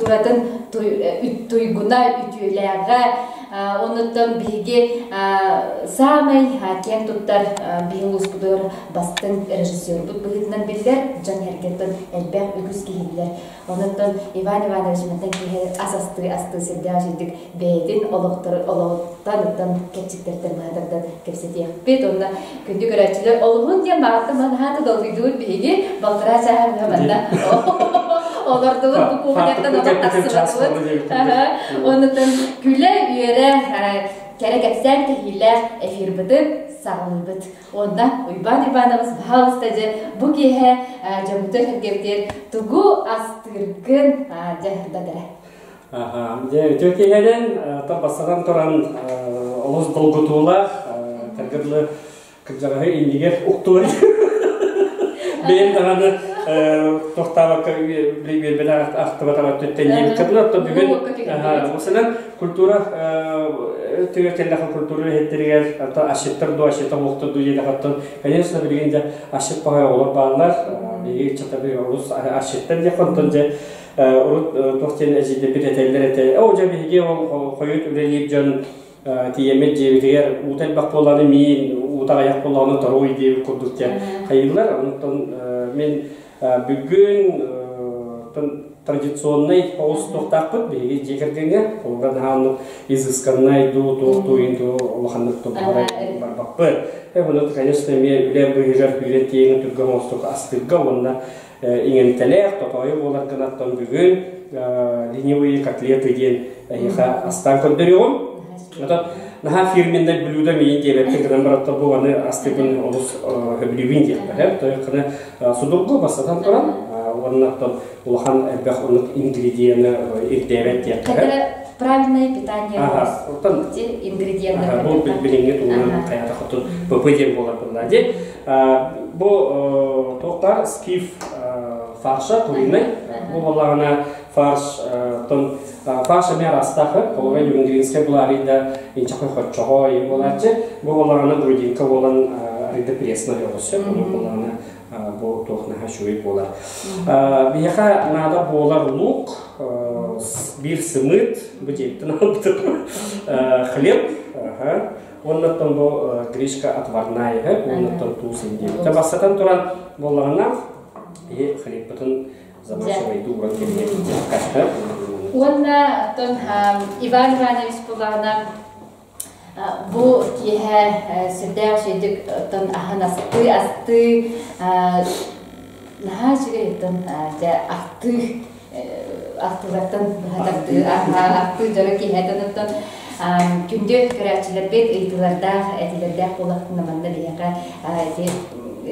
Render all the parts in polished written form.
культуратын туйгуна, үтүөлээҕэ. Онуттан биһиги саамай киэн туттар биһи улууспутугар бастыҥ режиссербут быһыытынан биллэр, дьон эргэттэн элбэх үгүс киһи билэр. Онуттан Иван Иванович мантан киһи ас астыы астыы сирдээх үчүгдүк бэйэтин олоҕуттан оттон кэпчиктэртэн быһатардан кэпсэтиэхпит. Онно күндү көрөөччүлэр олуһун диэн баҕаттан манаһааты долгуйдубут биһиги балтараа чааһы быһа манна олордубут бу кухняттан олох тахсыбатыбыт. Онутун күлэ-үөрэ кэрэ кэпсээн кэһиилээх эфирбытын саҕалыыбыт. Онно Уйбаан Иванович баһаалыста дьэ бу киэһэ дьоммутун сэргэбитигэр тугу астыыргын дьаһырдат эрэ. Дьэ, үтүө киэһэнэн бастатан туран олус долгутуулаах, кыргыдлы кырдьаҕаһы иннигэр уктулар. Бэйэм даҕаны тохтаабакка үөрбэтэх ахтыбатах өттүттэн диэбиккэ дылы, оттон бүгүн осынан культура өттүгэр кэллэхэ культура үлэһиттэригэр оттон асчыттар дуу, асчыттар уохтар дуу диэтэхэ оттон конечно билигин дьэ асчыт баҕайы оҕолор бааллар, биһиги ыччаттарбыт олус асчыттар диэххэ, онтон дьэ урут туох диэн эдьиийдэрбит этэллэр этэ, оо дьэ биһиги ол хойут үлэлиир дьон тиийэммит дьиэбитигэр уута элбэх буоллаҕына миин, уута аҕыйах буоллаҕына торуой диэбит курдук диэн хайыыллар. Онтон мин бүгүн традиционнай оҕус туохтаахпыт биһиги дьиэ кэргэҥҥэ холобура наһаа оннук изысканнай дуу туох дуу дуу улаханнык туппарай барбаппыт. Ону конечно эмиэ үлэ быыһыгар күүрэн тиийэн түргэн оҥостук астыырга уонна иҥэмтэлээх, тотоойу буолар гынаттан бүгүн ленивые котлеты диэн эһиэхэ астаан көрдөрүөҕүм. Оттон наһаа фирменнай блюдо миин диэбэппин гынан бараттар бу аны астыыбын олус сөбүлүүбүн диэххэ. Тойоххына судургу бастатан туран уонна оттон улахан элбэх оннук ингредиены ирдээбэт диэххэ. Правильное питание ингредиенттэр. Бу билиҥҥи туһунан хайата хотун ПП диэн буолар буолла дии. Бу туохтар скиф фарша куриный. Бу буоллаҕына фарш тон фарш эмиэ араастаах холобура юнгринскай була арыйда инчэхой хоччоҕо буолааччы. Бу буоллаҕына грудинка буолан арыйда пресна өҕөсө. Бу буоллаҕына бу туох наһаа үчүгэй буолар. Биһиэхэ наада буолар лук, биир сымыыт, бу дьиэттэн албытым, хлеб, уоннаттан бу гречка отварная, уоннаттан туус индиэбитэ. Бастатан туран буоллаҕына, биһи хлебпытын замачивайдыы ууран кэбиһиэхпит. Уонна оттон Иван Иванович буоллаҕына бу киэһэ сүрдээх үчүгэйдик оттон аһын астыы астыы наһаа үчүгэй оттон дьэ ахтыы ахтыылартан быһа тардыы ахтыы дьоро киэһэтин оттон күндү көрөөччүлэрбит ыйытыылардаах этиилэрдээх буолахтына манна биһиэхэ ити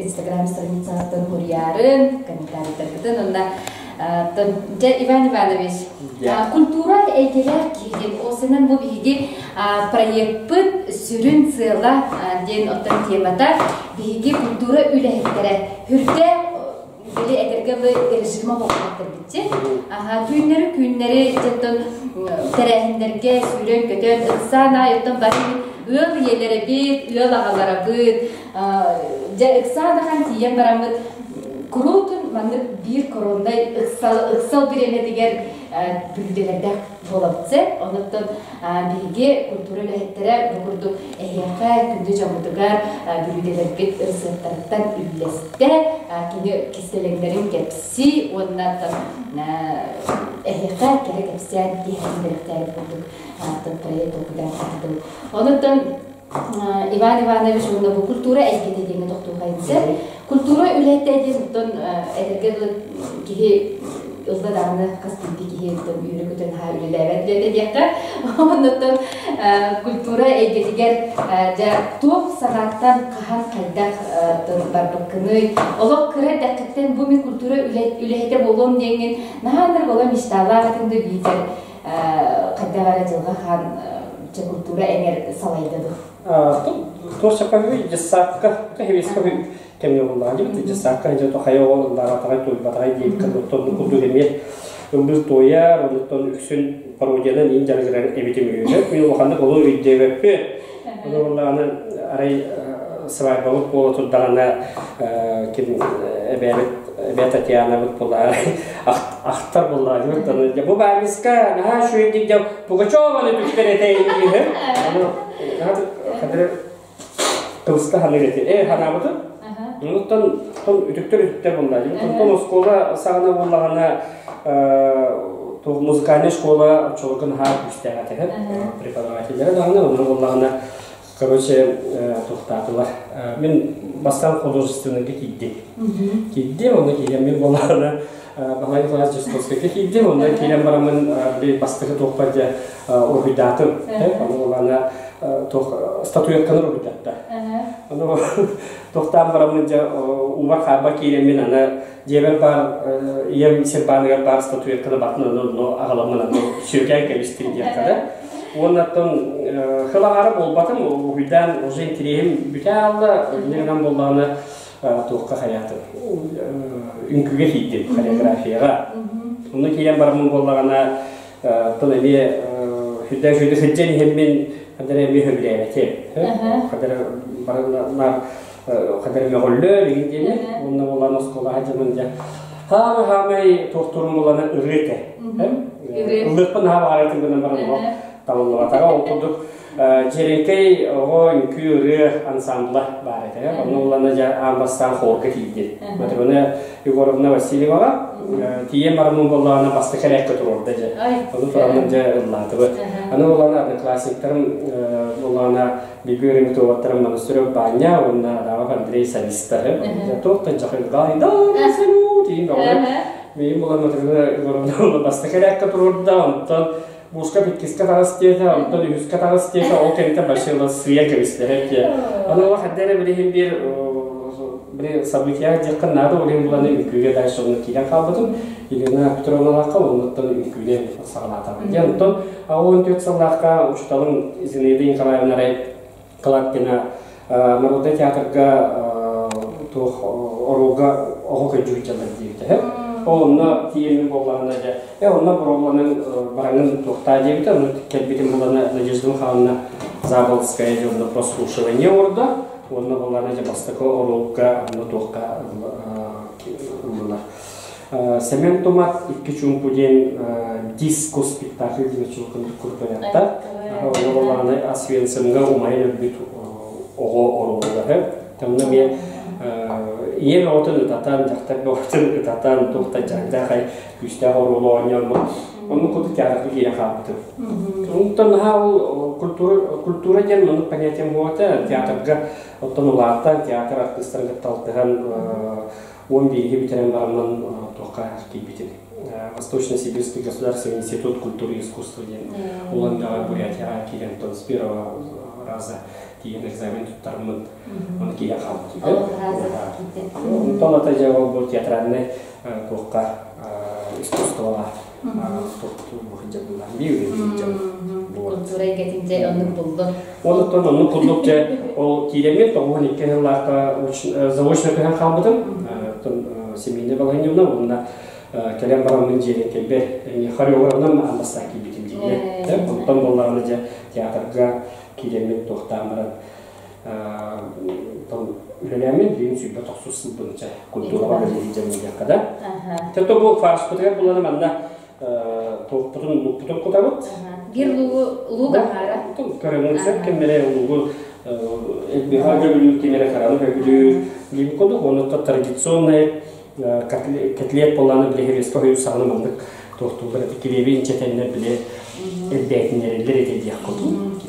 инстаграм страницаҕыттан суруйаарын комментарийдаргытын уонна Дьэ, Иван Иванович, культура эйгэлээх киһи диэн осынан бу биһиги проекпыт сүрүн сыала диэн оттон темата биһиги культура үлэһиттэрэ хүрдээх били этэргэ дылы режима буолбаттар Аха, түүннэри күннэри дьэттон тэрээһиннэргэ сүүрэн-көтөн ыксаан аайыттан бары ыал ийэлэрэбит, ыал аҕаларабыт, дьэ ыксаан ахан тиийэн бараммыт куруутун маннык биир короннай ыксал, ыксал бириэмэтигэр бүлүүдэлэрдээх буолабыт Онуттан биһиги культура үлэһиттэрэ бу курдук эһиэхэ күндү дьоммутугар бүлүүдэлэрбит ырысыаптарыттан үллэстэ, кини кистэлэҥнэрин кэпсии уонна эһиэхэ кэрэ кэпсээн киэһэтин бэлэхтээбит курдук проект толкуйдаан таһаардыбыт. Онуттан Иван Иванович уонна бу культура эйгэтэ диэҥҥэ тохтуохайынсар. Культура үлэһитэ диэн оттон этэргэ дылы киһи ылла даҕаны хас биирдии киһи оттон үөрэ-көтөн аһаа үлэлээбэт үлэтэ диэххэ. Оннуттан культура эйгэтигэр дьэ туох санааттан хаһан хайдах барбыккыный? Олох кыра эрдэххиттэн бу мин культура үлэһитэ буолуом диэҥҥин наһаа ынырык олох мечталаах этиҥ да биитэр хайдах эрэ дьылҕа хаан чэ культура эҥэр салайда дуо? Туох дьыссаакка хэбиэскэ кэмҥэ буллаҕа дии дьыссаакка дьэ хайа оҕо ыллаабатаҕай туойбатаҕай диэбиккэ оттон курдук эмиэ ыллыыр туойар оннуттан үксүн пародиянан иин дьарыгырар эбитим үһү мин улаханнык олу өйдөөбөппүн ону буоллаҕына арай свадьбабыт буола турдаҕына ким эбээбит Эбээ Татьянабыт буоллаҕа ахтар буоллаҕа бу Баанньыска наһаа үчүгэйдик дьэ Пугачеваны түктэр этэ диэһэ аны хадыр кыбыста ханыыр этэ э ханаабытын онуттан тон үтүктэр үтүктэр буоллаҕа онтон оскуола саҕана буоллаҕына музыкальная школа оччолорго наһаа күүстээх этэ преподавателлэрэ даҕаны онно буоллаҕына Короче, туохтаатылар. Мин бастаан художественныйга киирдим. Киирдим, онно киирэн мин буолаана Баһылай Николаевич Дьусковскайга киирдим, онно киирэн бараммын бастакы туохпар дьэ уруһуйдаатым. Ону буолаана туох статуэтканы уруһуйдатта. Ону туохтаан бараммын дьэ уубар хаарба киирэммин аны дьиэбэр баар ийэм сирбааныгар баар статуэтканы батын аны аҕаламмын аны сүөкээн кэбистим диэххэ да. Уонна оттон хыл аҥаара буолбатым, уһуйдаан уже интириэһим бүтэ хаалла, инньэ гынан буоллаҕына туохха хайаатым, үҥкүүгэ киирдим, хореографияҕа. Онно киирэн бараммын буоллаҕына, оттон эмиэ сүрдээх үчүгэйдик сылдьан иһэммин, ханна эрэ эмиэ сөбүлээбэтим. Ханна эрэ баран ханна эрэ мөҕүллэр игин диэни, уонна буоллаҕына оскуолаҕа дьонун дьэ хаамай-хаамай туохтуурум буоллаҕына ырыа этэ. Ыллыахпын наһаа баҕарар гынан баран олох табыллыбатаҕа. Ол курдук Дьиэрэҥкэй оҕо үҥкүү ырыа ансамбла баар этэ. Онно булана дьэ аан бастаан хорга тиийдим. Матрена Егоровна Васильеваҕа тиийэн бараммын буоллаҕына бастакы эрээккэ туруорда дьэ. Ону тураммын дьэ ыллаатыбыт. Аны буоллаҕына одноклассниктарым буоллаҕына бииргэ үөрэммит уолаттарым Монастырев Баанньа уонна Адамов Андрей солистары. Туох да дьахыйдай да салют иин бөҕөлөр. Миигин булан Матрена Егоровна бастакы эрээккэ туруорда, онтон Буска иккискэ таҕыс диэтэ, онтон үһүскэ таҕыс диэтэ, ол кэнниттэн вообще сыыйа кэбистэ диэ. Аны ол ханна эрэ билиһин биир били события диэххин наада, ол иһин булан үҥкүүгэ дальше онно киирэн хаалбытым. Елена Петровналаахха оннуттан үҥкүүнэн саҕалаатаҕым. Диэн онтон 14 сыллаахха учууталым Зинаида Николаевна Рай Калаткина Народнай театрга туох оруолга оҕо көрдьүгүт дьаллар диэбитэ. Ол онно тиийэммин буоллаҕына дьэ, э онно боруобаланан бараҥын туохтаа диэбитэ, ону кэлбитим булана Надежда Михайловна Заболоцкая дьэ онно прослушивание оҥордо, уонна буоллаҕына дьэ бастакы оруолга онно туохха ыллылар. Сэмэн Тумат Икки чуумпу диэн диско спектакль диэн чулкун курдук Онно буоллаҕына Освенцимҥа умайан өлбүт оҕо оруоллары. Онно эмиэ ийэ бөҕөтүн ытатан, дьахтар бөҕөтүн ытатан, туох да дьардаах күүстээх оруолу оонньооммут. Оннук курдук театрга киирэн хаалбытым. Онтон наһаа ол культура, культура диэн маннык понятием буолата. Театрга оттон улаатан, театр артыыстарын кытта алтыһан 11-и бүтэрэн бараммын туохха киирбитим. Восточно-Сибирский государственный институт культуры и искусства диэн Улан-Удэҕэ Бурятияҕа киирэн с первого раза тиийэн экзамен туттарыммын оны киирэн хаалбытым. Онтон ата дьэ ол бу театральнай туохха искусствоҕа Культура эйгэтин дьэ оннук буллун. Онуттан оннук курдук дьэ ол киирэммин 92 сыллаахха заочно көһөн хаалбытым. Оттон семейный балаһынньабына уонна кэлэн бараммын дьиэрэҥкэйбэр хореографынан аан бастаан киирбитим дьиҥэ. Онтон буоллаҕына дьэ театрга киирэммин туохтаан баран үлэлээммин билигин 190 сылбын чэ культураҕа үлэлии дьаныйдахха да. Тото бу фаршпытыгар буланы манна туохпутун лукпутун кутабыт. Биир лугу лук аһаара. Көрөҥүн сөп кэмнэрэ лугу элбэҕэ көбүлүүр кимэрэ хараны көбүлүүр диэн курдук онно традиционный котлет буоллааны били хевеска хойуу саҕана маннык туохтууллар эти килиэби инчэтэннэр били элбээтиннэрэллэр этэ диэх курдук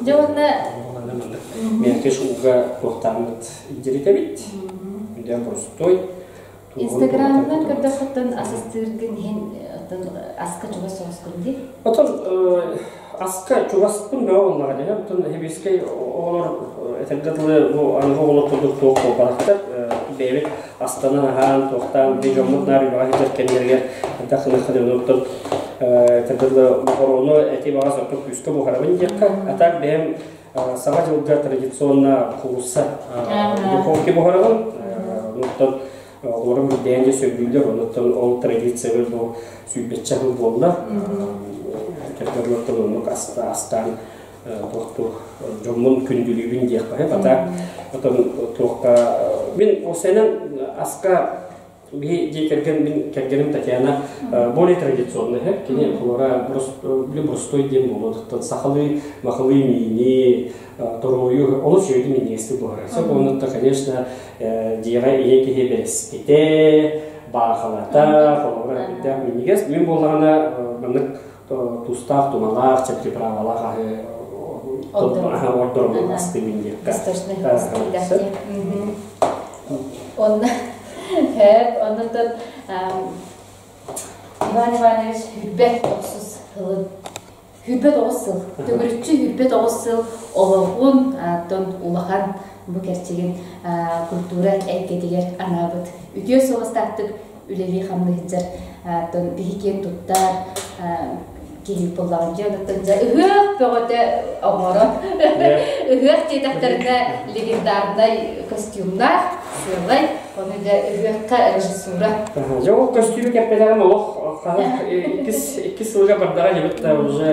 Дьэ уонна маннык мээккэ шууга туохтааммыт илдьиритэбит дьэ боростуой Инстаграмынан көрдөххүттэн ас астыыргын иһин оттон аска чугас соҕускун дии. Оттон аска чугаспын бөҕө буоллаҕа дии. Оттон хебискэй оҕолор этэргэ дылы бу аныгы оҕолор курдук туох буолбатахтар. Бэйэбит астанан аһаан, туохтаан били дьоммут наар үлэҕэ сылдьар кэмнэригэр хайдах гыныахха диэн оттон этэргэ дылы мохорону эти баҕас ордук күүскэ буһарабын диэххэ. А так бэйэм Саҥа дьылга традиционно куурусса духовки буһарабын. Онуттан оҕолорум үрдээн дьэ сөбүлүүллэр. Онуттан ол традициябыт бу сүүрбэччэ сыл буолла. Кэргэннэртэн оннук астаан туохтуур дьоммун күндүлүүбүн диэххэ. Хата, отон туохха мин ол сэнэн аска Биһи дьиэ кэргэн, мин кэргэним Татьяна более традиционный, кини холора боростуой диэн буолуо, сахалыы, махалыы миини, торуойу олус үөрдү минньигэстик буһарар. Сөп оннуттан, конечно, дьиэҕэ ийэ киһи бэрэскитэ, баахалата, холобура элбэх минньигэс. Мин буоллаҕына маннык тустаах, тумалаах, чэпчэки аһы ордорон астыыбын диэххэ. Онно оннуттан Иван Иванович хүрбэт охсус сылын 29 сыл, төгүрүччү 29 сыл олоҕун оттон улахан бу кэрчигин культура эйгэтигэр анаабыт үтүө суобастаахтык үлэлии-хамныы сылдьар оттон биһи киэн туттар киһи буоллаҕын дьэ онуттан дьэ ыһыах бөҕөтө оҥорон ыһыах диэтэхтэринэ легендарнай костюмнаах сыалай ону дьэ ыһыахха режиссура Дьэ ол көстүүмү кэппэтэҕим олох иккис иккис сылга бардаҕа дебит уже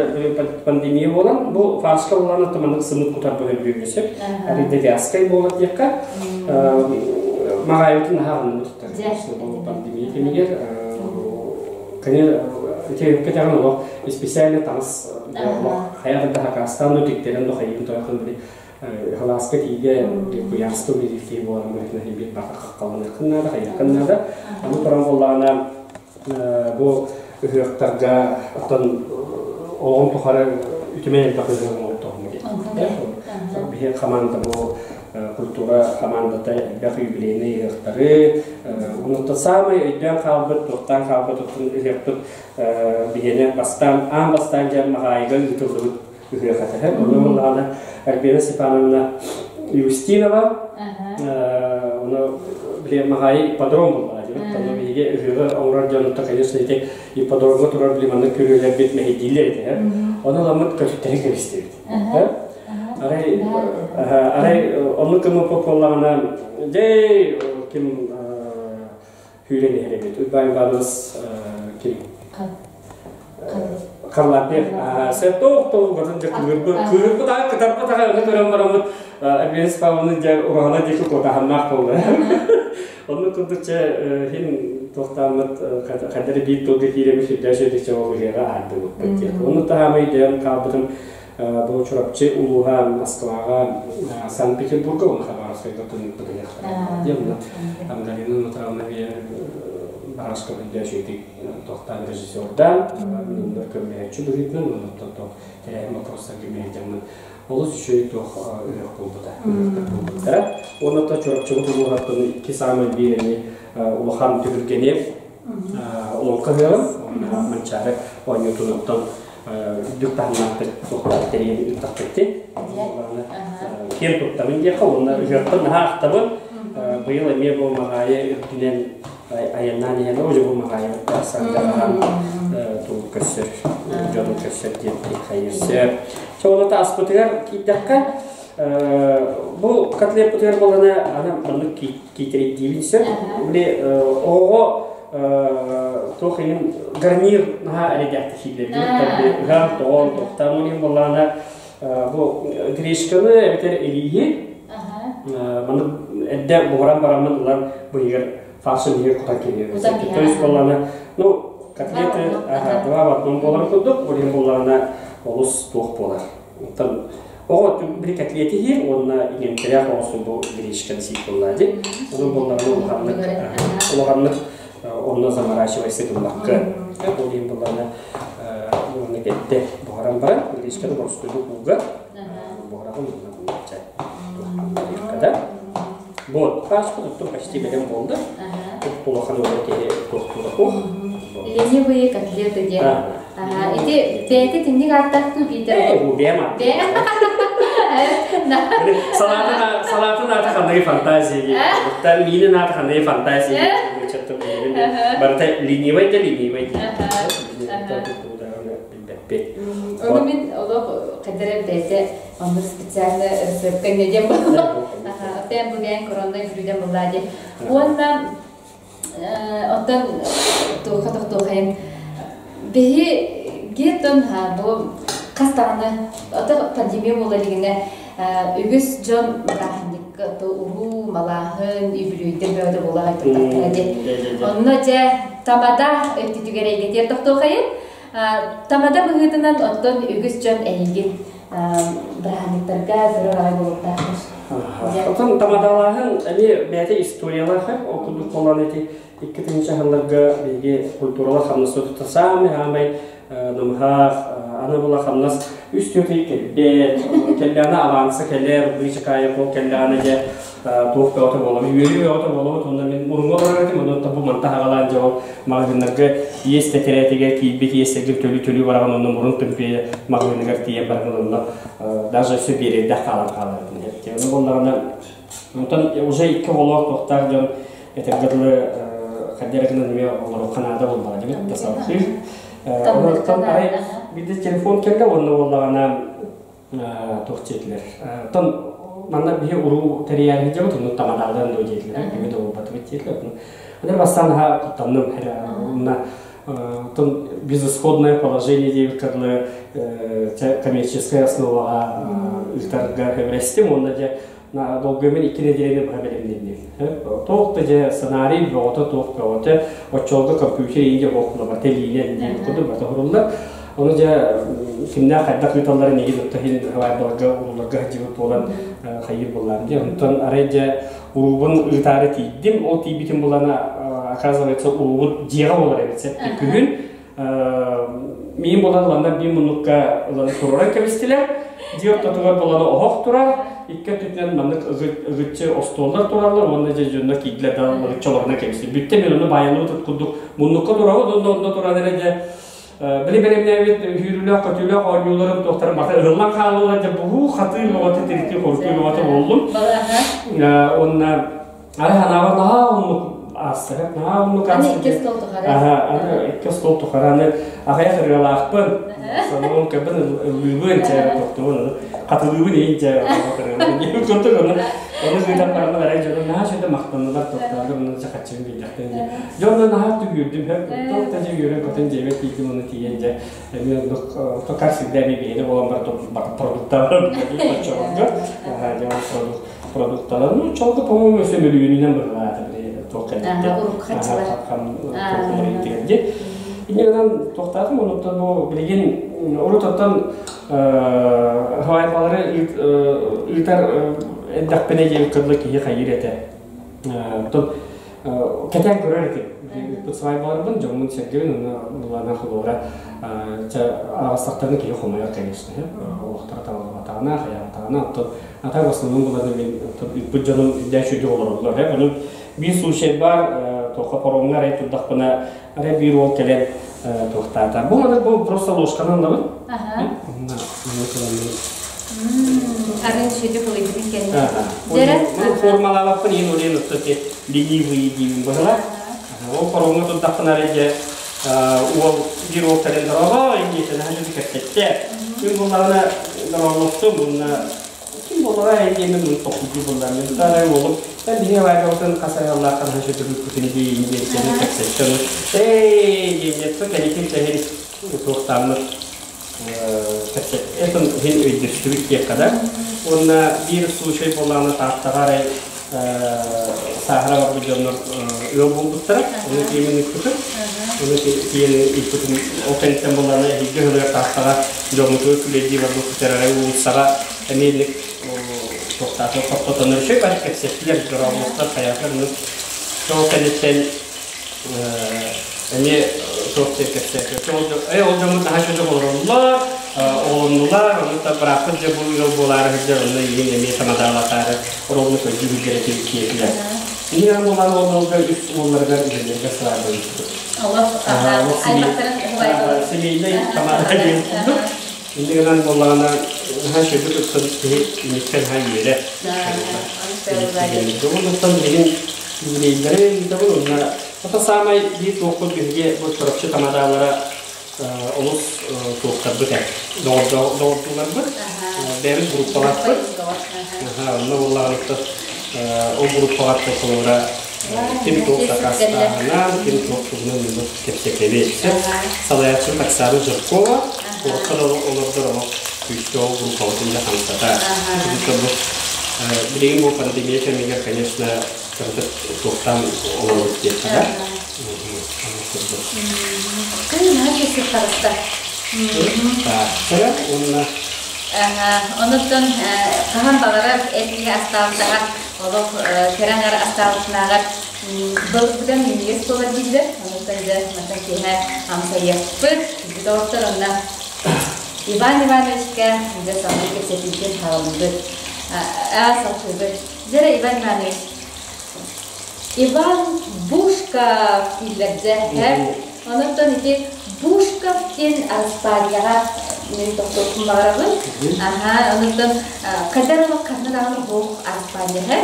пандемия буолан бу фаршка буолан оттоманнык сымыт кутар бөһөлбүөбү сөп арыйда вязкай буолар диэххэ маҕайбытын наһаа аҕынныбыт пандемия кэмигэр кэтэҕин олох специально таҥас хайа да хакастаан да тиктэрэн да хайыын тойохун били халааска тиийгэ куйааска үлэлиир киһи буоларын быһыытынан биир баха хаххаланыаххын наада хайыаххын наада аны туран буоллаҕына бу ыһыахтарга оттон олоҕум тухары үтүмэн элбэх ыһыах оҥортоҕум диэн биһи хамаанда бу культура хамаандата элбэх юбилейнай ыһыахтары онуттан саамай өйдөөн хаалбыт туохтаан хаалбыт оттон ыһыахпыт биһиэнэ бастаан аан бастаан дьэ Маҕаайыга ыытыллыбыт ыһыах этэ. Ону ыллаҕына Альбина Степановна Иустинова, ону били Маҕаайы ипподром буоллаҕа диэбит. Ону биһиги ыһыаҕы оҥорор дьонуттан, конечно, ити ипподромҥа турар били маннык күрүөлэрбит мэһэйдииллэр этэ. Ону ыламмыт көтүттэри кэбистибит. Арай, арай оннук гыммыт буоллаҕына, дьэ ким күүрэн иһэр эбит. Уйбаан Иванович ким? Харлампьев. Сэ тоох тоҕугатын дьэ кыырбыт кыырбыт аҕа кытарбыт аҕа аны көрөн бараммыт Альбина Павловна дьэ ураһана диэки куотаһаннаах буолла. Оннук курдук чэ хин туохтааммыт хайдары биир тылга киирэбит сүрдээх сүрдүкчэ ол ыһыаҕа аһардыбыппыт диэн. Онну таһаамай дээн хаалбытым бу Чурапчы улууһа Москваҕа Санкт-Петербурга уонна Хабаровскайга төннүппүт ыһыахтара. Диэн Ангелина Нутровна Барашка билдэ үчүгэйдик тохтоон режиссердаан, миннөр көмөлөһөөччү быһыытынан уонна оттон тэрээһин боппуруостарга миэдьаммын олус үчүгэй туох ыһыах буолбута буолбуттара. Уонна то Чурапчыбыт улууһаттан икки саамай биир эми улахан түһүлгэни олоҥхо ыһыаҕын уонна Манчаары оонньуутун оттон үрдүк таһымнаахтык туохтаах тэрийэн ыыттахпыт киэн туттабын диэххэ уонна ыһыахпын наһаа ахтабын быйыл эмиэ бу Маҕаайы үрдүнэн айаннаан иһэн оо бу Маҕаайы сардаҕаһан туу көрсөр дьону көрсөр диэн хайыыр сөп ааспытыгар киирдэххэ бу котлеппытыгар буолана аны маннык киитэрийдиибин сөп били оҕоҕо туох иһин гарнир наһаа эрэйдээхтик сииллэр ыһан тоҕон тохтоон иһин буоллаҕына бу гречканы эбэтэр илииһи маннык эрдэ буһаран бараммын ылан быһыгар фаршын иһигэр кутан киириэбин то есть буоллаҕына ну котлеты два в одном буолар курдук ол иһин буоллаҕына олус туох буолар Оттон оҕо били котлети иһир уонна иҥэмтэлээх оҕосу бу гречканы сиир буоллаа дии. Онон буолларына улаханнык улаханнык онно заморачивайся гыммакка. Ол иһин буолларына уонна кэтте буһаран баран гречканы боростуйдук ууга буһарабын уонна буолча да. Вот, фаршпыт оттон почти бэлэм буолда. Улахан уола киһи туохтуура Ленивые котлеты диэн. Ити бэйэтэ тинник ааттаах дуу биитэр? Бу бэйэм Салатын салатын аата ханныгы фантазия диye. Миинин аата ханныгы фантазия диye. Барыта ленивый да ленивый диye. Билбэппит. Ону мин олох кадара бэйэтэ оннук специально рецепткэ диэн буолла. Оттон бу бэйэҥ короннай бүрүүдэн буллаа диэн. Уонна оттон туохха тохтуохайын биһи гетон бу хас даҕаны ото пандемия буола илигинэ үгүс дьон бырааһынньык Уруу, малааһын, үбүлүөйдэр бөҕөтө буола турдахтара дии. Онно дьэ тамада өттүтүгэр эйгэтигэр тохтуохайын. Тамада быһыытынан оттон үгүс дьон эйигин бырааһынньыктарга көрөр аҕай буолуохтаахтар. Оттон тамадалааһын эмиэ бэйэтэ историялаах, ол курдук буолан ити 2000 сылларга биһиги культуралар хамнаспыт саамай-саамай намыһах, аны була хамнас үс-түөрт ый кэлбэт, кэллэҕинэ аванса кэлэр, быычыкаайа ол кэллэҕинэ дьэ туох бөҕөтө буолабыт, үөрүү бөҕөтө буолабыт, уонна мин мурунга олорор этим, онон бу манта хаҕалаан дьэ ол маҕаһыыннарга иэс тэтэрээтигэр киирбит иэстэргин төлүү-төлүү бараҕын, онно мурун түмпүйэ маҕаһыыныгар тиийэн бараҕын, онно даже өссө биэриэрдээх хаалан хаалар этим. Ону буоллаҕына онтон уже икки оҕолоох туохтаах дьон этэргэ дылы хайдах эрэ гынан эмиэ олоруохха наада буоллаҕа дии тасалхыы. Онтон арай биирдэ телефон кэллэ уонна буоллаҕына туох диэтилэр. Оттон манна биһи уруу тэрийээри дьабыт онно тамадааларын дуо диэтилэр. Биһи да буолбатыбыт диэтилэр. Аны бастаан аха куттанным. Онно оттон безысходное положение диэбит кырлы коммерческай основаҕа ыытарга көмөлөстүм уонна дьэ долгуйумун икки нэдиэлэни быһа бэлэмнэнним. Туох да дьэ сценарий бөҕөтө, туох бөҕөтө, оччолорго компьютер иигэ буоллаба тэлиинэн диэн курдук барыта уһуруллар. Ону дьэ кимнээх хайдах ыыталларын игин отто иһин хабайбаларга урууларга сылдьыбыт буолан хайыыр буоллаам дии. Онтон арай дьэ уруубун ыытаары тиийдим. Ол тиийбитим булана оказывается уруубут дьиэҕэ буолар эбит күһүн Миин булан ыланнар биир муннукка ылан туруоран кэбистилэр. Дьиэ ортотугар буланы оһох турар. Икки өттүнэн маннык ыгыччы остуоллар тураллар уонна дьэ дьонно киирдилэр да ыгыччы олорунан кэбистилэр. Бүттэ мен ону баайыллыбыт курдук муннукка турабыт онно онно туран эрэ дьэ били бэлэмнээбит үүрүүлээх көтүүлээх оонньууларым туохтарын барыта ыһыллан хааллылар дьэ буһуу хатыы бөҕөтө тиритии хорутуу бөҕөтө буоллум. Уонна Ары ханаабар наһаа оннук ааста, наһаа оннук ааста. Аны икки стол тухары. Аха, аны икки стол тухары аны аҕыйах ырыалаахпын. Сонун көбүн ыллыыбын, чэ, тохтуубун, хатылыыбын иин чэ, ырыалыыбын. Курдук ону ону ыытан бараннар арай дьоно наһаа сүдэ махтаннылар, тохтоолор, ону чахаччыбын билдэхтэн дьэ. Дьонно наһаа түгүүрдүм, туох да дьэ үөрэн көтөн дьиэбэр тиийдим, ону тиийэн дьэ, эмиэ оннук токар всегда эмиэ биһиэнэ буолан бар продукталар оччолорго, дьэ ол продукт продукталар ну чолго по-моему өссө мөлүйүөнүнэн быһылаата били туох кэлбиттэр Инньэ гынан туохтаатым онуттан бу билигин урут оттон хавайбалары ыытар эрдэхпинэ диэн кырлы киһи хайыыр этэ. Оттон кэтээн көрөр этим. Ыыппыт свайбаларбын дьоммун сэргэбин уонна булана холуора аҕыстахтарына киһи хомойор конечно олохторо табыллыбатаҕына хайаабатаҕына оттон А так в основном буланы мин ыппыт дьонум үрдээх үчүгэй олороллор. Ону биир случай бар, туохха паромҥа арай турдахпына, арай биир уол кэлэн туохтаата. Бу маны бу просто ложканан ылабын. Арын сүдү кылыйбытын кэннэ. Дьэрэ. Формалаабаппын иин улиин отто те ленивый диибин быһыла. Ол паромҥа турдахпына арай дьэ уол биир уол кэлэн дорого индиэтэ наһаа кэпсэттэ. Күн буллаҕына дороолостум уонна ким буоллаҕа диэмин мун тохтуу буллар. Мен таарай уолум эн биһиги аварияҕытын хас айаллаах ханаһа сөтүрүккүтүн диин диэн кэпсэттэн эй диэн кэлитин тэһин туохтааммыт кэпсэт этон иһин өйдөстүбүт диэххэ да. Уонна биир случай буоллаҕына Тааттаҕа арай сааһыра барбыт дьоннор ыал буолбуттара. Ону тиэмэн ыыппытым. Ону тиийэн ыыппытым. Ол кэнниттэн буоллаҕына эһиги ыһылыгар Тааттаҕа дьоммутугар күлэйдии барбыппыт арай уулуссаҕа эмиэ инник туохтаатар тохтотоннор үчүгэй бары кэпсэттилэр дорооболостор хайаатар ол кэнниттэн эмиэ туох диэн кэпсээтэ. Ол дьоммут наһаа үчүгэй олороллор, оҕолоннулар, ону та бырааппыт дьэ бу ыал буолаары сылдьар, онно иһин эмиэ самадаалатаары оруолну көрдүү сылдьар этибит киэтилэр. Иһин буолан уолларга үс уолларыгар үлэлэргэ сылаарбыппыт. Семейный тамада диэн курдук. Инньэ гынан буоллаҕына наһаа үчүгэйдик ыпсан киһи инниттэн наһаа үөрэ. Оннуттан билигин юбилейдары ыытабын уонна это саамай биир туохпут биһиги бу Чурапчы тамадаалара олус туохтарбыт ээ доҕордууларбыт бэйэбит группалаахпыт. Онно буоллаҕына ол группаҕа холобура ким туох дакаастааһынан, ким туох туһунан оннук кэпсэтэбит. Салайааччы Оксана Жиркова куоракка да олордор олох күүстээх группабытын дьэ хамсата. Бу Билигин бу пандемия кэмигэр, конечно, кыратык туохтаан олоробут диэххэ. Кый наһаа кэсик таҕыста. Таахтара уонна Онуттан хаһан баҕарар эр киһи астаабытаҕар олох кэрэ аҥар астаабытынааҕар былыргыдан минньигэс буолар дииллэр. Онуттан дьэ мантан киэһэ амсайыахпыт. Бүт оҕоттор онно Иван Ивановичка дьэ салгыы кэпсэтиитин хааллыбыт. Салгыыбыт. Дьэ Иван Иванович Иван Бушков дииллэр дьэ. Онон ити Бушков диэн араспаанньаҕа мин тохтуохпун баҕарабын. Аха, онон хайдар олох ханна даҕаны суох араспаанньаһа.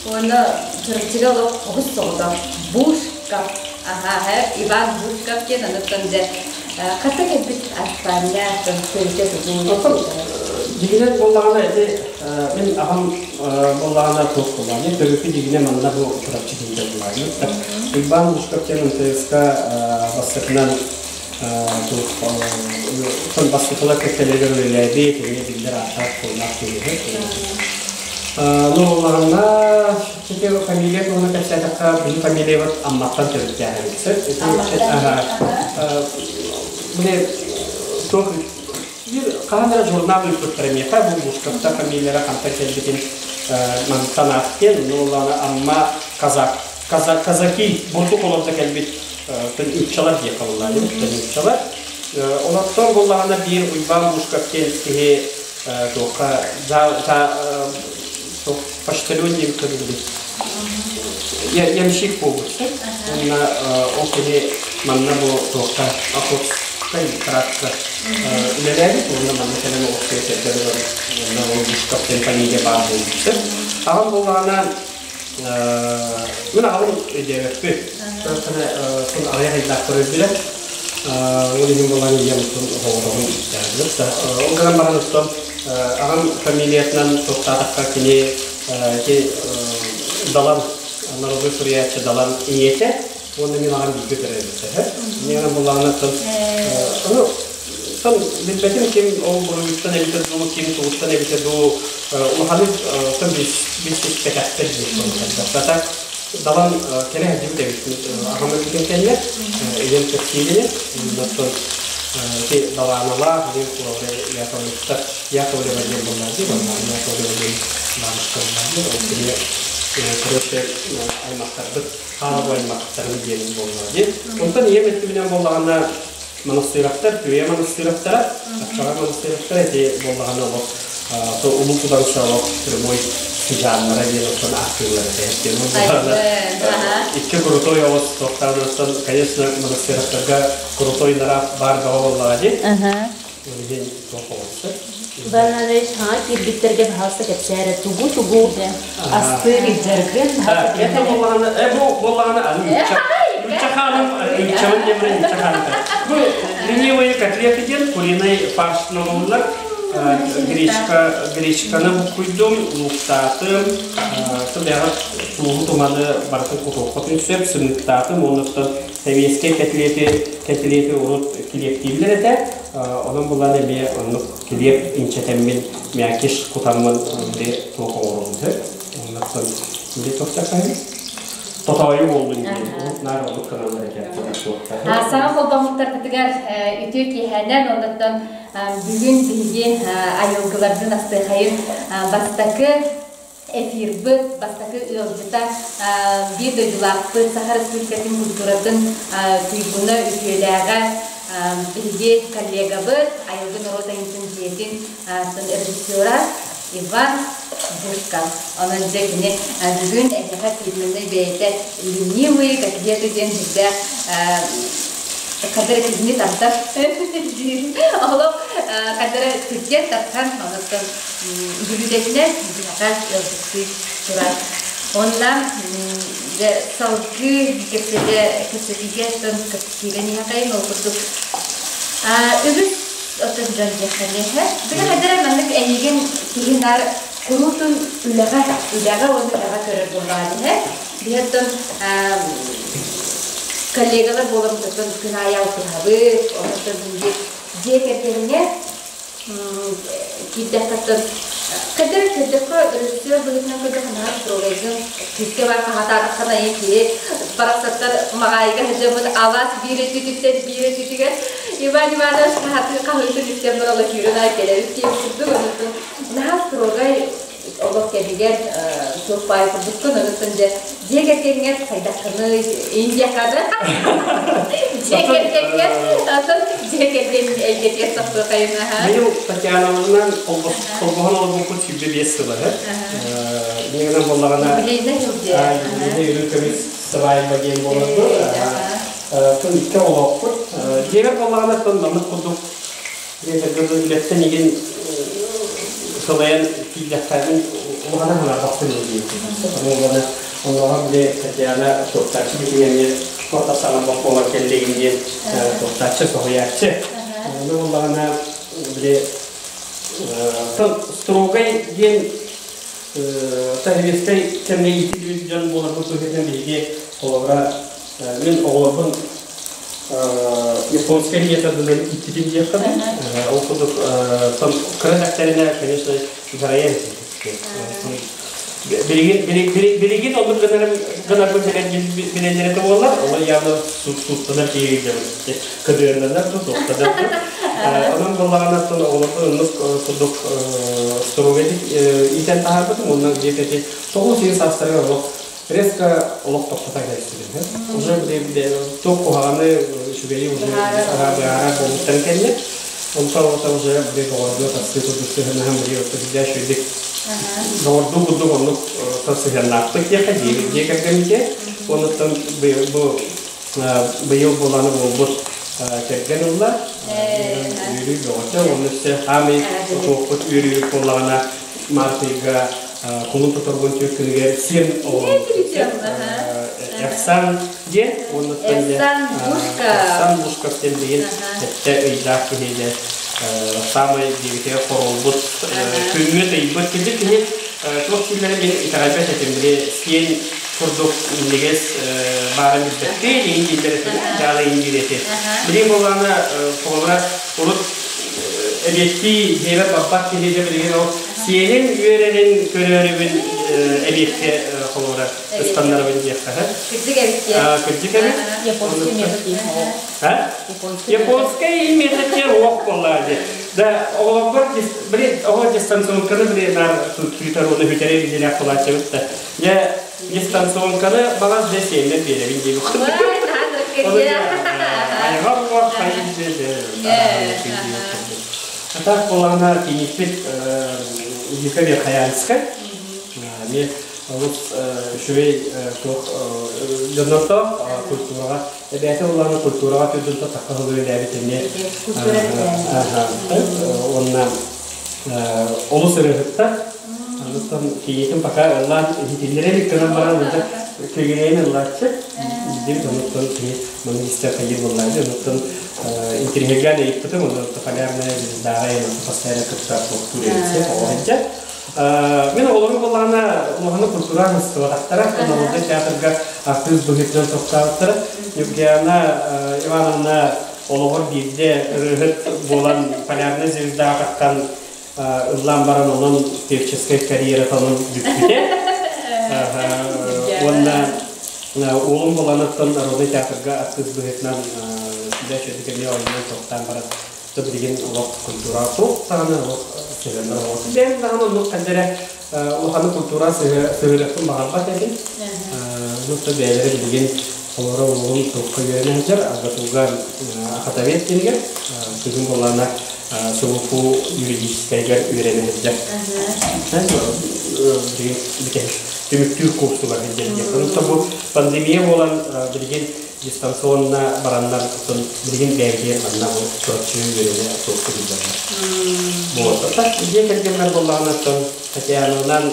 Уонна Чурапчыга олох оҕус соҕотох Бушков. Аха, Иван Бушков диэн онон дьэ хата кэлбит араспаанньа төрүтэ тугу Дьигинэн буоллаҕына ити мин аҕам буоллаҕына туох буоллаҕына төрүкү дьигинэ манна бу Чурапчы киһитэ буоллаҕына Уйбаан Лужков диэн МТС-ка бастакынан туох бастакылар кэккэлэригэр үлэлээбит эмиэ биллэр ааттаах суоллаах киһи ну буоллаҕына ити фамилия туһунан кэпсээтэххэ биһи фамилиябыт Амматтан төрүттээх эбит били туох Биир хаһан эрэ журнал ыыппыттара миэхэ бу Бушковтар фамилияра хантан кэлбитин мантан ааттыан, ну ыллаана Амма казак казак казаки бурдук олордо кэлбит нууччалар диэххэ буоллаа нууччалар. Олортон буллаҕына биир Уйбаан Бушков диэн киһи туохха почтальон диэбит көрүллүбүт. Ямщик буолбут. Уонна ол киһи манна бу туохха Охотскай тракка үлэлээбит уонна манна кэлэн Охотскай сирдэр уонна ол Бушков диэн фамилия баар буолбут. Аҕам буоллаҕына мин аҕабын өйдөөбөппүн. Сон аҕыйах ыйдаахтар өлдүлэр. Ол иһин буолан ийэм оҕолорун истээбит. Ол гынан баран оттон аҕам фамилиятынан туохтаатахха кини ити Далан народный суруйааччы Далан ийэтэ уонна мин аҕам бииргэ төрөөбүттэр. Мин буллаҕына оттон ону тон билбэтим ким ол буруйуттан эбитэ дуу, ким тугуттан эбитэ дуу улаханнык оттон билсиспэтэхтэр диир Так Далан кэлэ сылдьыбыт эбит аҕам өлбүтүн кэннэ ийэм кэпсииринэ оттон ити Далааналаах диэн Яковлевтар Яковлева диэн буоллар дии Яковлева диэн бабушка буоллар дии ол кини короче аймахтарбыт хаалабы аймахтарым диэн буоллар дии онтон ийэм өттүбүнэн буоллаҕына монастыревтар Түөйэ монастыревтара Аччаҕар монастыревтара ити буоллаҕына олох улуу Кудаҥса олох прямой сыдьааннара диэн оттон ааттыыллар этэ. Икки крутой оҕус туохтаан конечно монастыревтарга крутой нара баар бөҕө буоллаҕа дии. Ол иһин туох оҕуста. Иван саҥа киирбиттэргэ баһаалыста кэпсээрэ тугу-тугу астыыр илдьэргин Это буоллаҕына, бу буоллаҕына аны нуучча хааным, нууччабын диэн нуучча хааныта. Бу ленивые котлеты диэн куриный фарш оҥоһуллар. Гречка, гречканы буккуйдум, лууктаатым, бэҕэ тууһу туманы барытын кутуохха сөп, сымыыттаатым, оннуттан сэбиэскэй котлеты, котлеты урут килиэптииллэр этэ. Онон булан эмиэ оннук килиэп инчэтэммин, мякиш кутаммын били туох оҥоробун сөп. Оннуттан били туохтахайын тотоойу буоллун диэн урут наар оннук гыналлар этэ Саҥа холбоммуттарбытыгар үтүө киэһэнэн оннуттан бүгүн биһиги айылгылардын астыахайын бастакы эфирбыт бастакы ыалдьыта биир дойдулаахпыт Саха Республикатын культуратын туйгуна үтүөлээҕэ биһиги коллегабыт Айылгы норуот айымньытын дьиэтин режиссера Иван Бушков. Онон дьэ кини бүгүн эһиэхэ фирменнэй бэйэтэ ленивый котлеты диэн сүрдээх хадара киһини тардар олох хадара түргэн тархан онуттан бүлүүдэтинэн биһиэхэ ыалдьыттыы турар. Онна дьэ салгыы кэпсэтэ кэпсэтиигэ оттон киирэн иһэхэйин ол курдук үгүс оттон дьон диэххэ Били хайдара маннык эйигин киһи наар куруутун үлэҕэ үлэҕэ уонна үлэҕэ көрөр буоллаҕа диһэ. Биһи оттон коллегалар буоламмыт оттон күн аайы алтыһабыт, онтон биһиги дьиэ кэргэҥҥэ киирдэххэ оттон Кадыр көрдөххө, режиссер быһыытынан көрдөххө наһаа строгайгын, күүскэ бар хаһатаатаххына айан киһи барахсаттар маҕаайыга сылдьаммыт алаас биир өттүтүттэн биир өттүтүгэр Иван Иванович хаһатын хаһыытын истэн баран күүрэн аай кэлэбит диэн курдук онуттан наһаа строгай олох кэмигэр туох баай курдуккун онуттан дьэ дьиэ кэргэҥҥэр хайдаххыный индияхада дьиэ кэргэҥҥэр атын дьиэ кэргэн эйгэтигэр тохтуохайын аха. Быйыл Татьяналынан холбоһон олорбуппут 25 сыла. Миигинэн буоллаҕына юбилейный сылдьа. Юбилейный үрүҥ көмүс сыбаайба диэн буоларбыт. Тон икки оҕолоохпут. Дьиэбэр буоллаҕына тон маннык курдук үлэттэн игин сылайан киирдэххэ улахана санаабаппын диэн. Онуоха били Татьяна туохтааччы битигэмҥэ туох саҥарбат буолан кэллигин диэн туохтааччы соһуйааччы. Ону буоллаҕына били строгай диэн советскай кэмҥэ иитиллибит дьон буоларбыт быһыытынан биһиги холобура мин оҕолорбун японскай методынан ииттитим диэххэ ол курдук кыра эрдэхтэринэ конечно дьарайан билигин оннук гынарбын билэллэрэ буоллар ол явно сууттанар киһи кыдыырданар да туохтанар да онон буоллаҕына оҕолорбун оннук курдук строгайдык иитэн таһаарбытым уонна где-то 9 саастарыгар олох резко олох тохтото кэлистибин уже туох куһаҕаны үчүгэйи уже быһаарар буолбуттарын кэннэ онтон оҕото уже били доҕордуу тахсыы курдук сыһыаннаһан били сыһыаннаһан үчүгэйдик доҕордуу курдук оннук сыһыаннаахпыт диэхэ дьиэ кэргэммитэ оннуттан бу быйыл буоланы буолбут кэргэн ылла үөрүү бөҕөтө уонна өссө хаамый туохпут үөрүү буоллаҕына март ыйга кулун тутарбын түөрт күнүгэр сиэн Эрсан диэн уоннуттан Эрсан Бушков диэн билигин сэттэ ыйдаах киһи саамай диэбитигэр хоролбут күҥҥүт ыйбыт киһи киһи туох дииллэрин мин итэҕэйбэт этим били сиэн курдук минньигэс баарын билбэттии иҥин дииллэр этэ дьаала иҥин диир этэ билигин буоллаҕына холобура урут эбиэттии дьиэбэр барбат киһи дьэ билигин ол сиэнин үөрэрин көрөөрүбүн эбиэккэ холобура ыстаннарабын диэххэ Кырдьык эбит кырдьык эбит Японский метод диэн Японский метод диэн уох буоллаа дии да оҕолорбор били оҕо дистанционканы били наар тутар уонна бүтэрэ билиилээх буолааччыбыт да дьэ дистанционканы баҕас дьэ сиэннэр биэрэбин диэбит айҕа буох Атах буолаҕына кийииппит Вика Верхоянская эмиэ олус үчүгэй туох дьоннордоох культураҕа эбээтэ буоллаҕына культураҕа түрдүн тахха сылы үлэлээбит эмиэ уонна олус ырыаһыттар онтон кийиитин пока ыллаан иһитиннэрэ илик гынан баран күгүрэйин ыллааччы дим онуттан кини маны истэр хайыр буоллааччы онуттан интириһиргээн ыйыппытым онно полярная звездаҕа постоянно кытта туохтуур эбит оҕо мин оҕолорум буоллаҕына улаханнык культура ыстыбатахтара народнай театрга артыыс быһыытынан тохтообуттара Евгена Ивановна олоҕор биирдэ ырыаһыт буолан полярная звездаҕа таххан ыллаан баран онон певческай карьерата онон бүппүтэ уонна уолум буоланыттан народнай театрга артыыс быһыытынан дьэ үчүгэйдик эмиэ оонньоон тохтоон баран билигин олох культура суох даҕаны олох сыһыаннар олох бэйэм даҕаны оннук ханна эрэ улаханы культура сыһыарыахпын баҕарбат этим ну то бэйэлэрэ билигин олоро уолум туохха үөрэнэ сылдьар АГАТУга Ахатовед диэнигэр күһүн буоллаҕына СВФУ юридическайгар үөрэнэ сылдьар билигин түмүктүүр курсугар сылдьар диэн бу пандемия буолан билигин дистанционно бараннар билигин бэйэбитигэр манна бу Чурапчы үөрэнэ туохку сылдьаллар. Вот. Так дьиэ кэргэммэр буоллаҕына оттон Татьянанан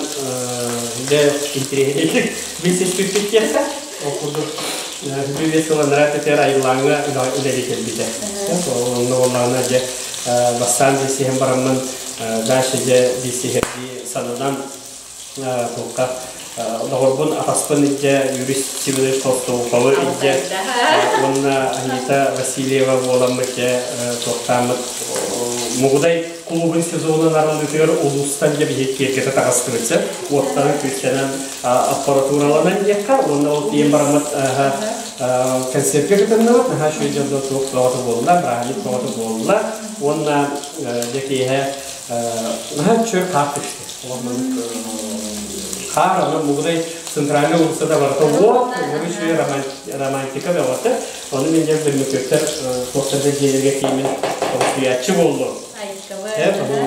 дьэ интириэһинэйдик билсиспиппит диэххэ. Ол курдук бүбү сыланара тетер айыллааҥҥа үлэлии кэлбитэ. Онно буоллаҕына дьэ бастаан билсиһэн бараммын дальше дьэ билсиһэрдии сананан туохха доҕорбун атаспын илдьэ Юрий Семенович Толстовуковы илдьэ уонна Анита Васильева буоламмыт дьэ туохтааммыт Мугудай кулуубун сезонун арыллыытыгар улуустан дьэ биһи киэргэтэ таҕыстыбытча уоттарын күүстэнэн аппаратураланан диэххэ уонна ол тиийэн бараммыт концертка кытынныбыт наһаа үчүгэй дьонно туох бөҕөтө буолла бырааһынньык бөҕөтө буолла уонна дьэ киэһэ наһаа үчүгэй хаар түстэ олох маннык хаар онон Мугудай центральный улуссата барыта уот үчүгэй романтика бөҕөтө. Ону мин дьэ бөлмөкөттөр туохтарда дьиэлэргэ тииймин олохсуйааччы буоллум.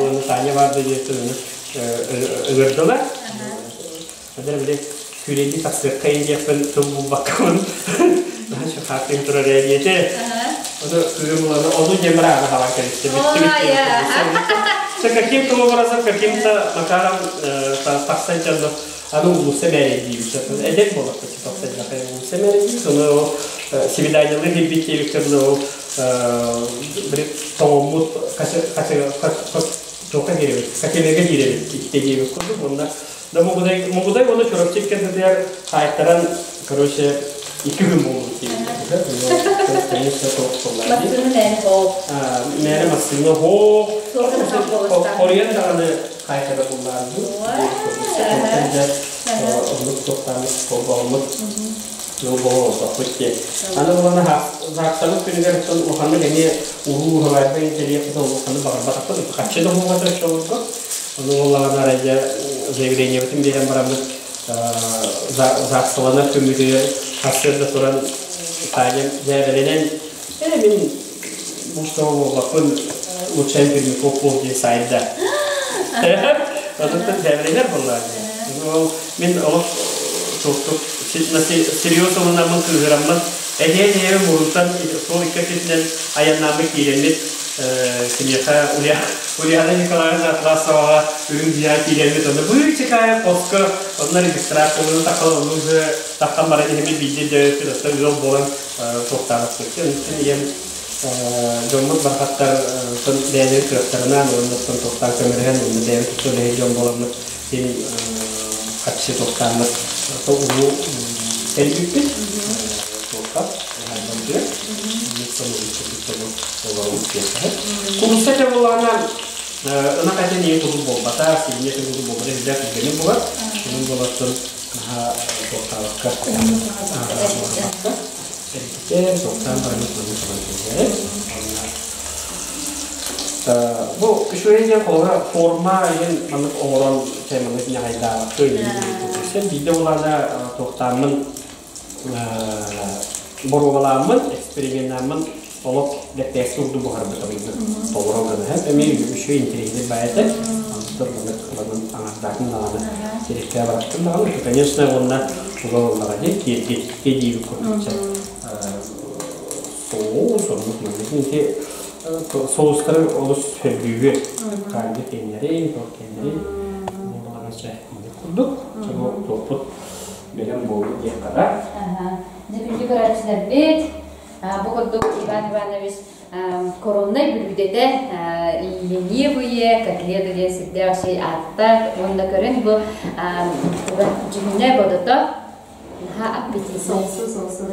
Ону Таня баар да диэттэн өлөрдөлөр. Эдэр били күүлэйдии тахсыахха диэхпин тыл булбаккабын. Наһаа хаартыын турар ээ диэтэ. Ону күрүм уланы ону дьэмэр аана халан кэлистэ. Каким-то образом, каким-то макаром тахсан дьонно аны уулусса мээрийдиибит. Эдэр буоллахпыт тахсайдахай уулусса мээрийдиибит. Ону свиданиялыы кэлбит диэбиттэр ол били тоҥоммут туохха киирэбит категорияга киирэбит иккитэ диэбит курдук уонна да Мугудай Мугудай уонна Чурапчы иккэрдэтигэр хаайтаран короче 2 күн буолбут диэбит. Конечно, Массыына мээрэ хоох. Мээрэ массыына хоох. Хоруйан даҕаны хаайтара буллаардым. Оннук туохтааммыт холбооммут буолбаппыт диэн. Аны булана ЗАГСабыт күнүгэр улаханнык эмиэ улуу уһабайга интэриэс улаханнык баҕарбатахпыт хаччы да буолбата оччолорго. Ону буоллаҕына арайда заявлениебытын биэрэн бараммыт ЗАГСаланар күммүтүгэр сарсыарда туран Таня дьээбэлэнэн ээ мин муштаба буолбаппын лучше Пермяков пол диэн сайда. Онуттан дьээбэлэнэр буоллаҕа. Ол мин олох туохтук серьез ылынаммын кыыһыраммын эһиэн мурунтан суол икки өттүнэн айаннааммыт киирэммит киниэхэ Ульяна Николаевна Атласоваҕа үрүҥ дьиэҕэ киирэммит онно быычыкаайа хоско онно регистрациялыны таххан онно уже таххан баран иһэммит биирдэ дөйөппүт оттон ыал буолан туохтаабаппыт онтон ийэм дьоммут бархаттар бэйэлэрин кыахтарынан уонна туохтаан көмөлөһөн уонна бэйэбит үлэһит дьон буоламмыт син хаччы туохтааммыт улуу тэрийбиппит туохха Курса те булаана ынах этин ийэ курдук буолбата, синньэ этин курдук буолбата үрдээх түргэнин булар. Онон буолаттан наһаа туохтаабакка эргитэ туохтаан бараммыт маннык туран кэллэрэ. Бу үчүгэй диэн холобура форма иһин маннык оҥорон маннык ньаҕайдаабакка үлэлиир биирдэ булаана туохтааммын боруобалааммын эксперименнааммын олох бэртээски курдук буһарбыта толору гына эмиэ үчүгэй интэриэһинэй баайата антон маннык ыланан аҥардаатын даҕаны сириккэ бараттым даҕаны конечно уонна туга буоллаҕа дии киэргэтиккэ диибит курдук соус оннук маннык ити соустары олус сөргүүгү хаанды киэннэрин туох киэннэрин буолаҕача курдук чого туохпут бэлэм буолбут диэххэ да. Дьэ күндү көрөөччүлэрбит, бу курдук Иван Иванович короннай бүлүүдэтэ ленивые котлеты диэн сирдээх шей ааттаах уонна көрүн бу дьүһүнэ бодото наһаа аппетитный. Соусу, соусу.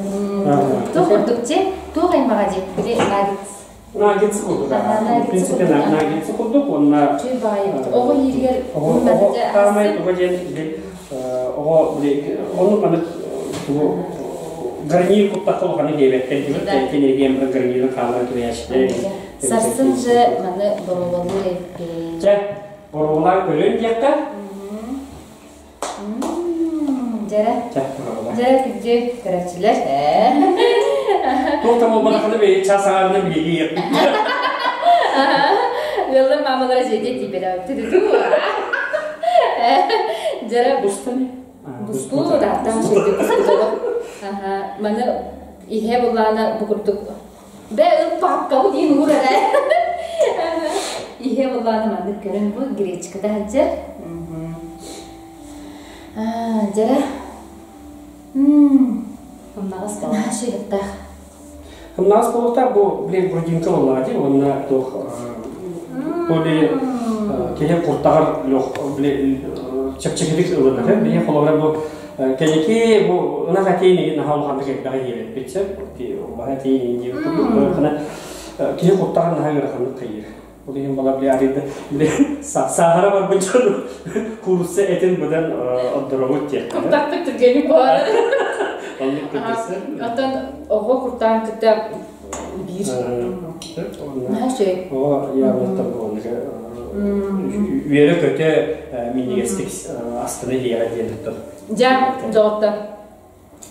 Туох курдук че туох аймаҕа дии били наггетс. Наггетс курдук. В принципе, наггетс курдук уонна Чүй баайы оҕо ииригэр оҕо таамай туга диэн били оҕо били оннук маннык тугу гарнир куттахха улаханы диэбэттэр диэбит кинилэргэ бары гарнирын хаалларан кэбиһээччилэр. Сарсын же маны боруобалыыр эбиппин. Чэ, боруобалаан көрүөн диэххэ. Дьэрэ. Дьэрэ күндү көрөөччүлэр. Туох да буолбатахына бэйи час аҥаарынан биһиги иэхпит. Ыаллар маамалара дьиэтэ тиийбэтэҕиттэ Дьэрэ бустан бустуу дааттаах шөйдүк Маны иһэ буллаана бу курдук Бэ ыл папкабы диин уур эрэ. Иһэ буллаана маннык көрөн бу гречката сылдьар. Дьэрэ. Хымнаҕас Наһаа шыйыктаах. Хымнаҕас буолуохтаах бу били грудинка буоллаҕа дии уонна туох бу били киһи куртаҕар били чэпчэкитик ылынар били холобура бу кэнники бу ынах этиин игин наһаа улаханнык элбэҕи иэбэппит сөп убаһа этиин иин диэбит курдук киһи куртаҕар наһаа ыараханнык кыйыыр. Ол иһин бала били арыйда били саахара барбыт дьон куурусса этин быдан ордоробут диэх. Куртахпыт түргэнник буолар. Оннук кырдьыксы. Оттон оҕо куртаан кытта биир. Наһаа үчүгэй. Оҕо яблоктар буоллуга үөрэ-көтө минньигэстик астына иһиэҕэ диэн туттар. Дьэ, доҕоттор,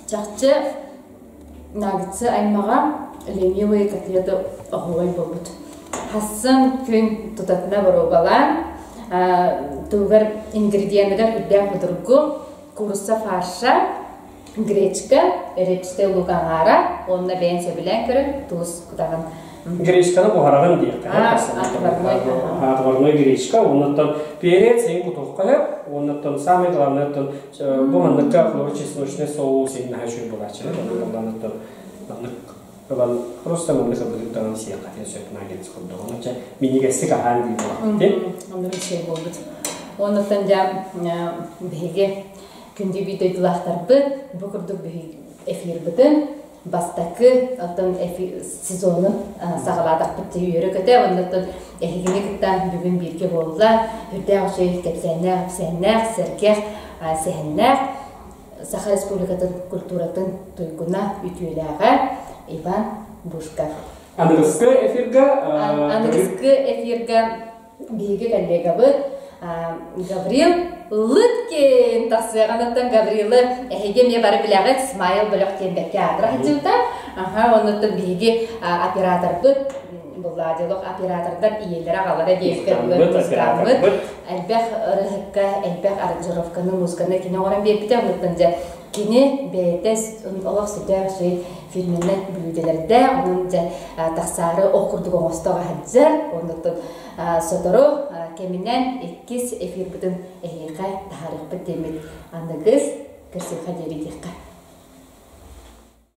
Чахчы, наггетсы аймаҕа ленивые котлеты оһуобай буолбут. Хассын күн тутатына боруобалаан, тугар ингредиеныгар үрдээх судургу, куурусса фарша, гречка, репчатый лук аҥаара уонна бэйэн сөбүлээн көрөн туус кутаҕын. Гречканы буһараҕын диэххэ. Отварной гречка, оннуттан перец, эҥ кутуохха сөп, оннуттан самое главное бу манныкка хлорочесночный соус иһин наһаа үчүгэй буолааччы. Оннуттан маннык ылан просто маннык ылбытын таҥан сиэххэ сөп наггетс курдук. Онон чэ минньигэстик аһаан дии буолар. Оннук үчүгэй буолбут. Оннуттан дьэ биһиги күндү биир дойдулаахтарбыт бу курдук биһиги эфирбытын бастакы оттон сезону саҕалаатахпыт үөрэ-көтө оннуттан эһигини кытта бүгүн бииргэ буолла үрдээх үчүгэй кэпсээннээх үпсээннээх сэргэх сэһэннээх Саха Республикатын культуратын туйгуна үтүөлээҕэ Иван Бушков. Аныгыскы эфирга Аныгыскы эфирга биһиги коллегабыт Гаврил Лыткин тахсыаҕыныттан Гаврилы эһиги эмиэ бары билэҕит Смайл бөлөх диэн бэккэ аатыра сылдьыбыта. Аха, оннуттан биһиги операторбыт Булладилов оператордар ийэлэрэ аҕалара диэбиккэ музыкаммыт элбэх ырыһыкка элбэх аранжировканы музыканы кини оҥорон биэрбитэ оннуттан дьэ кини бэйэтэ олох сүрдээх үчүгэй фирменнэй бүлүүдэлэрдээх онон дьэ тахсаары ол курдук оҥосто сылдьар оннуттан сотору кэминэн иккис эфирбытын эһиэхэ таһаарыахпыт диэммит аныгыс көрсүөххэ диэбит.